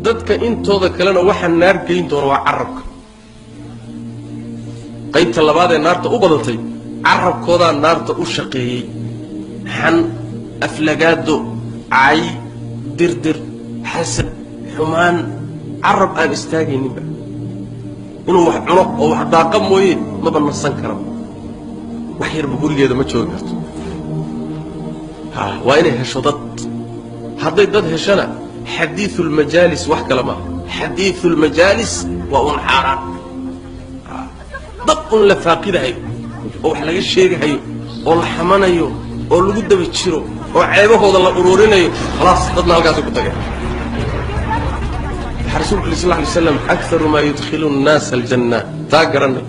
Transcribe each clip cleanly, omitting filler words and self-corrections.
Dadka intooda kalena waxa naar geyn doona waa carabka. Qaybta labaad ee naarta u badatay carabkoodaa naarta u shaqeeyey. Xan, aflagaado, cay, dirdir, xasad, xumaan, carab aan istaagayninba. Inuu wax cuno oo wax daaqa mooye maba nasan karaba. Wax yarba gurigeeda ma joogi karto. Waa inay hesho dad. Hadday dad heshana xadiisulmajaalis wax kale maaha. Xadiisulmajaalis waa un xaaraan. Dad un la faaqidahayo oo wax laga sheegahayo oo la xamanayo oo lagu daba jiro oo ceebahooda la uruurinayo, khalaas dadna halkaasay ku tageen. Waxaa rasuulku sal lla alay slam akaru maa yudkhilu nnaasa aljanna, taa garanay.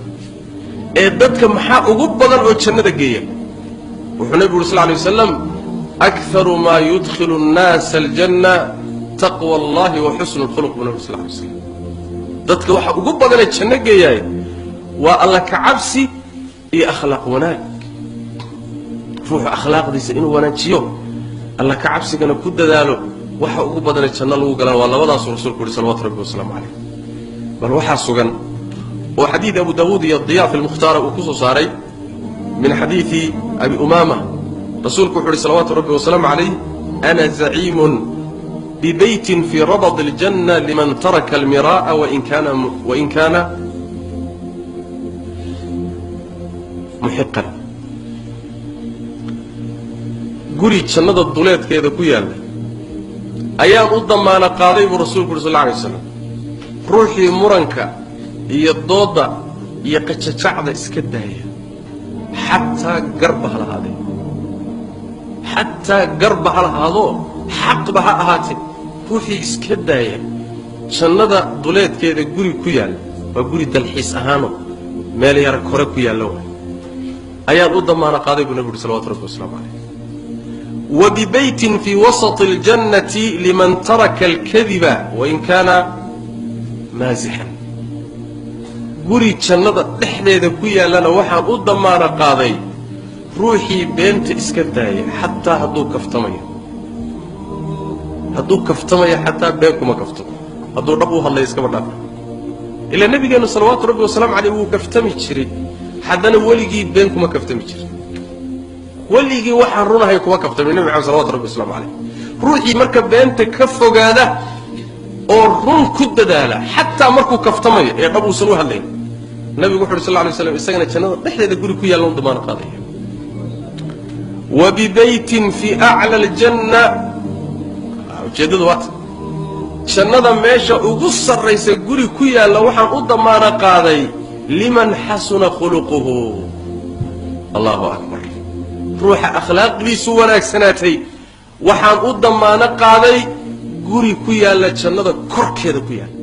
Ee dadka maxaa ugu badan oo jannada geeya? Wuxuu nebigu uri sal lay wasalam akaru maa yudkhilu nnaasa aljanna taqwa allahi wa xusnu lkhuluq buu nabi sal lay slam. Dadka waxa ugu badanee janno geeyaay waa alla ka cabsi iyo akhlaaq wanaag. Ruuxu akhlaaqdiisa inuu wanaajiyo, alla ka cabsigana ku dadaalo, waxa ugu badanee janno lagu galaan waa labadaasuu rasuulku yuhi salawatu rabbi wasalaamu calayh. Bal waxaa sugan oo xadiid Abu Daawuud iyo Diyaa fi lmukhtaara uu ku soo saaray min xadiidi Abi Umaama, rasuulku wuxu uhi salawaatu rabbi wasalaamu calayh ana zaciimun bibeytin fii rabad aljanna liman taraka almiraa'a wain kaana muxiqan. Guri jannada duleedkeeda ku yaalla ayaan u damaano qaaday buu rasuulku uri sal alla alay waslam ruuxii muranka iyo dooda iyo qajajacda iska daaya, xataa garba ha lahaadee, xataa garba ha lahaadoo xaqba ha ahaatee, ruuxii iska daaya jannada duleedkeeda guri ku yaalla, waa guri dalxiis ahaanoo meel yar kore ku yaalla waay, ayaan u damaano qaaday buu nabigu uri salawatu rabbi wasalaamu calayh. Wa bibeytin fii wasati aljannati liman taraka alkadiba wain kaana maasixan. Guri jannada dhexdeeda ku yaallana waxaan u damaano qaaday ruuxii beenta iska daaya, xataa hadduu kaftamayo. Hadduu kaftamayo xataa been kuma kaftamo, hadduu dhab u hadlayo iskaba dhaaf. Ilaa nabigeennu salawaatu rabbi wasalaamu caleyh wuu kaftami jiray, haddana weligii been kuma kaftami jiray. Weligii waxaan runahay kuma kaftamay nabi maxamed salawatu rabbi waslamu caleyh. Ruuxii marka beenta ka fogaada oo run ku dadaala xataa markuu kaftamayo ee dhab uusan u hadlayn, nabigu wuxu uhi sal lla lay slam isagana jannada dhexdeeda guri ku yaalla u damaano qaadaya. Wa bibeytin fii acla aljanna, ujeeddadu waata jannada meesha ugu sarraysa guri ku yaalla waxaan u damaano qaaday liman xasuna khuluquhu. Allahu akbar. Ruuxa akhlaaqdiisu wanaagsanaatay waxaan u damaano qaaday guri ku yaalla jannada korkeeda ku yaalla.